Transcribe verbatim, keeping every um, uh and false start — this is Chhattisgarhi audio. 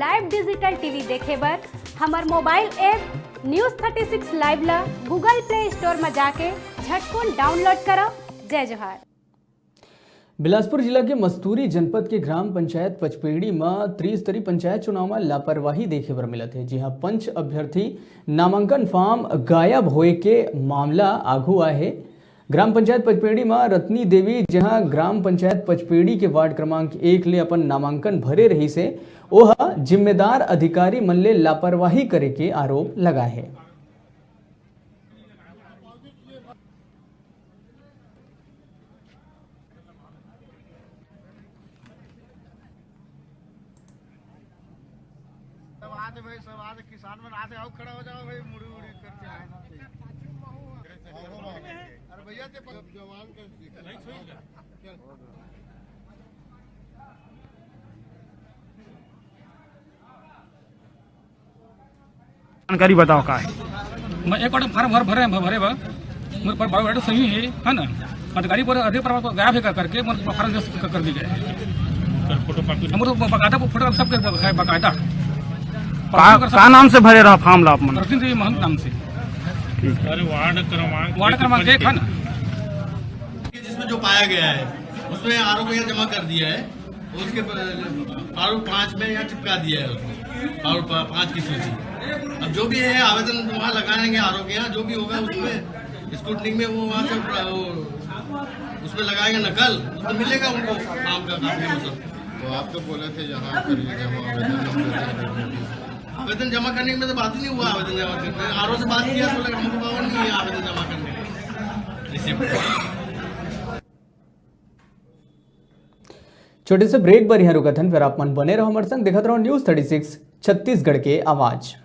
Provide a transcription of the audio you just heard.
लाइव डिजिटल टीवी देखे बर हमर mobile app news thirty six live ला Google Play Store म जाके झटकुन डाउनलोड करव। जय जोहार। बिलासपुर जिला के मस्तूरी जनपद के ग्राम पंचायत पचपेड़ी म त्रिस्तरीय पंचायत चुनाव म लापरवाही देखे बर मिलत हे, जिहां पंच अभ्यर्थी नामांकन फॉर्म गायब होए के मामला आघू आए हे। ग्राम पंचायत पचपेड़ी म रत्नी देवी, जहां ग्राम पंचायत पचपेड़ी के वार्ड क्रमांक एक ले अपन नामांकन भरे रहिस हे, ओह जिम्मेदार अधिकारी मन ले लापरवाही करे के आरोप लगाए हे। सब आते भाई, सब आते, किसान मन आते, आओ खड़ा हो जाओ भाई, मुड़ी उड़ी करके आए। अरे भैया, ते जवान कर जानकारी बताओ का है? मैं एक बार फॉर्म भर भरे भरे बा, मेरे पर बायोडाटा सही है, है ना? अधिकारी पर अधिक प्रमाण गायब है करके मेरे फॉर्म जब्त कर, कर दी गई। मेरे को बकायदा, फोटो सब कर है बकायदा। का, का नाम से भरे रहा फॉर्म ला आप मन? प्रतिनिधि महंत नाम से। ठीक। अरे वार्ड क्रमांक वार्ड क्रमांक एक है ना? जिसमें जो पाया गया है, उसमें आरओ को यहाँ जमा कर दिया है, उसके ब-, आरओ पाँच में यहाँ चिपका दिया है उसको, आरओ पा-, पाँच की सूची। अब जो भी है आवेदन वहाँ लगाएंगे आरओ के यहाँ, जो भी होगा उसमें स्क्रूटनी में वो वहाँ से प्र-, वो उसमें लगाएंगे नकल, उसमें मिलेगा उनको नाम का कापी में सब। तो आप तो बोले थे यहाँ पर ये जमा आवेदन हम करते हैं। आवेदन जमा करने में तो बात ही नहीं हुआ, आवेदन जमा करने, आरओ से बात किया, बोले हमको पावर नहीं है आवेदन जमा करने का। इसी छोटे से ब्रेक बर यहाँ रुकत हन, फिर आप मन बने रहो हमारे संग, देखत रहो न्यूज़ थर्टी सिक्स छत्तीसगढ़ के आवाज़।